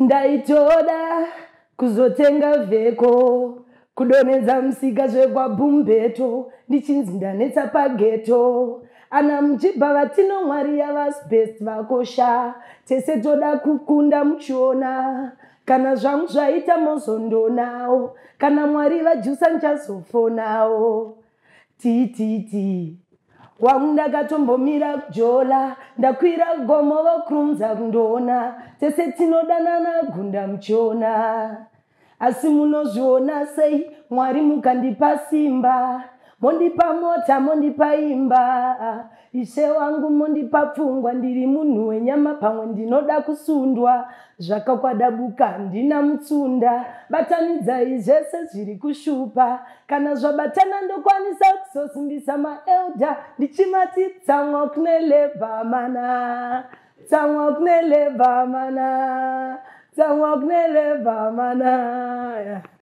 Ndaitoda kuzotenga vheko, kudonhedza musika zvekwabhumbeto, ndichinzi ndanetsa pageto. Ana muchibva vatino Mwari yavasbest vakosha, tese toda kukunda muchiona. Kana zvangu zvaita mozondonawo, kana Mwari vajusa ndichazofonawo. Ttt wangu ndakatombomira kujola, ndakwira gomo vokurumidza kundoona. Tese tinodanana gunda muchiona, asi munozviona sei? Mwari mukandipa simba, mondipa mota, mondipa imba, ishe wangu, mondipa pfungwa. Ndiri munhu wenyama, pamwe ndinoda kusundwa zvakakwadabuka, ndina mutsunda. Batanidzai zvese zviri kushupa, kana zvabatana ndokwanisa kuzosimbisa maelders, ndichimati tsamwa kune labour mana, tsamwa kune labour mana, tsamwa kune labour mana, yeah.